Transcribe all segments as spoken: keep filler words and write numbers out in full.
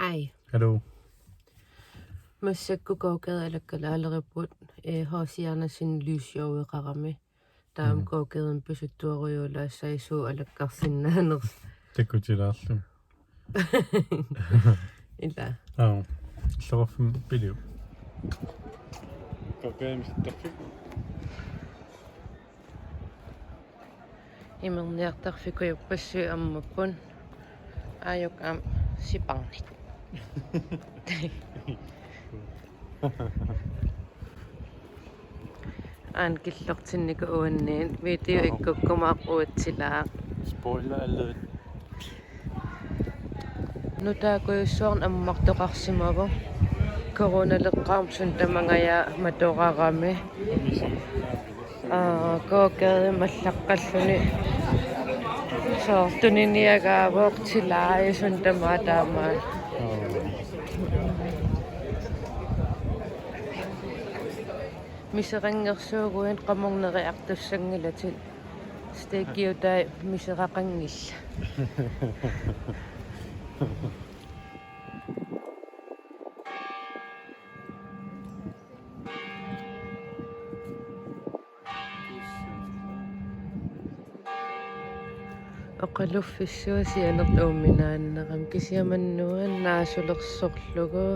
Hej. Hallo. Massakkut Gågademi alakkalaaleripput, eh, H C Andersen lysshowet Qaqami. Taama Mm. Gågademi pisuttuarujuulaassai suut alakkarsinnaanersut. Takutilaarlugit. Ila. Aa, illoqarfimmi piliu. Gågademi sitarfik. Imerniartarfikujuppassuit ammapput. Aajuku aamma siparnik. Aana killortinnikuuanniit video Aha. Ikkukkumaaq uatsilaaq. Spoiler alert. Nutaakujussuarnik ammartoqarsimavoq. Coronaleqqaarmat suna tamangajaat matorarami. Aa, Gågademi allaqqalluni. Soorlu tuniniagaavoq tilai suna tamaat taamaat. Miseqanngersuuguit qamorneriartussanngilatit. Steakiutai miseraqanngillat. Oqaluffissuaq sianertaq uuminaannerami kisianni nuannaasulersorlugu.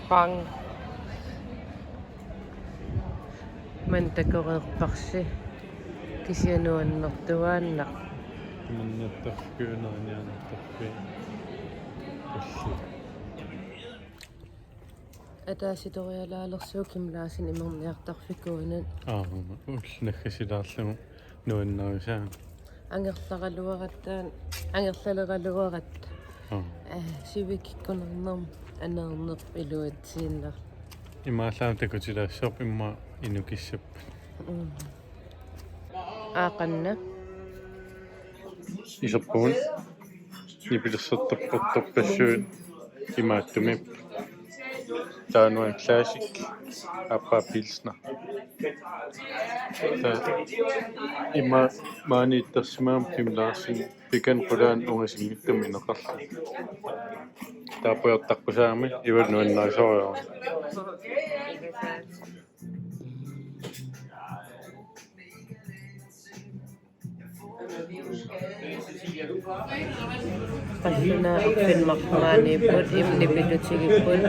Bang. Maanna takoreerparsi. Kisianni nuannertuaannaq. Imerniartarfik, imerniartarfik. Assi. Ataasitorialaalersugut Kim Larsen imerniartarfikuuneq. Aa, ulloq naggasilaarlugu nuannarisaa. Angerlaraluaratta, angerlaleraluaratta. Aa. Eh, sivikikkunarnermut aneerneq iluatsiinnarlugu. Imaallaat takutilaassooq immaqa inukissappat. Mm. Aa, qanoq. Iserpugut nipilersortorpassuit imaattumik. Taava nuann classic, aappaa pilsner. Taava ima maani ittarsimagama Kim Larsen pikan qulaani ungasinngitsumik ineqarluni. Taava pujortarpusaagami ivalu nuannarisorujussuuara. Qallunaat Finnmark maaniipput, immi nipilutigipput.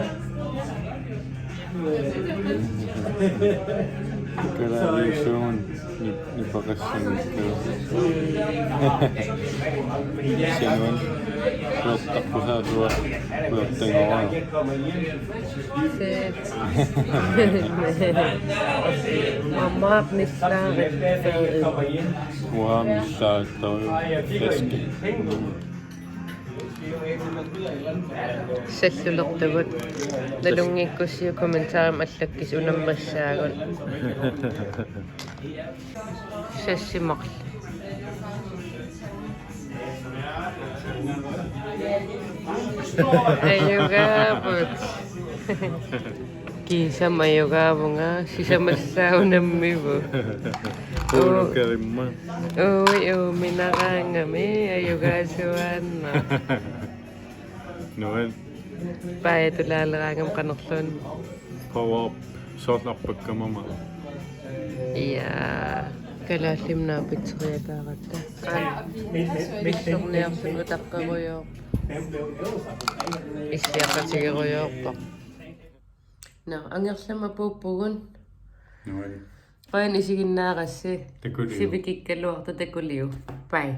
Kalaaliusuun nip-, nipaqassanikku. Sinuan. Kuertarpusaasua kuertanngorana. Mammaap nissaarittoq. Uanga nissaarittoq. Flaske. Sallulertugut. Nalunngikkussiuk kommentarimi allakkisi unammassaagut. Sassimaqli. Ajugaavut. Kiisami ajugaavunga, sisamassaa unammivut. Uulukerimma. Ui, uuminaraangami, ajugaasuaannaq. Nuan. Paatulaaleraangami qanorluunniit. Power up, soorlu arpakkamama. Ja, kalaallimut naapitseriataaratta. Aa, pissorniarluni utaqqerujoorpoq. Issiaqatigerujoorpoq. Nå, angerlamma puuppugut. Nuan. Qujan isiginnaarassi. Takuliuk. Sivikikkaluartoq takuliuk. Bye.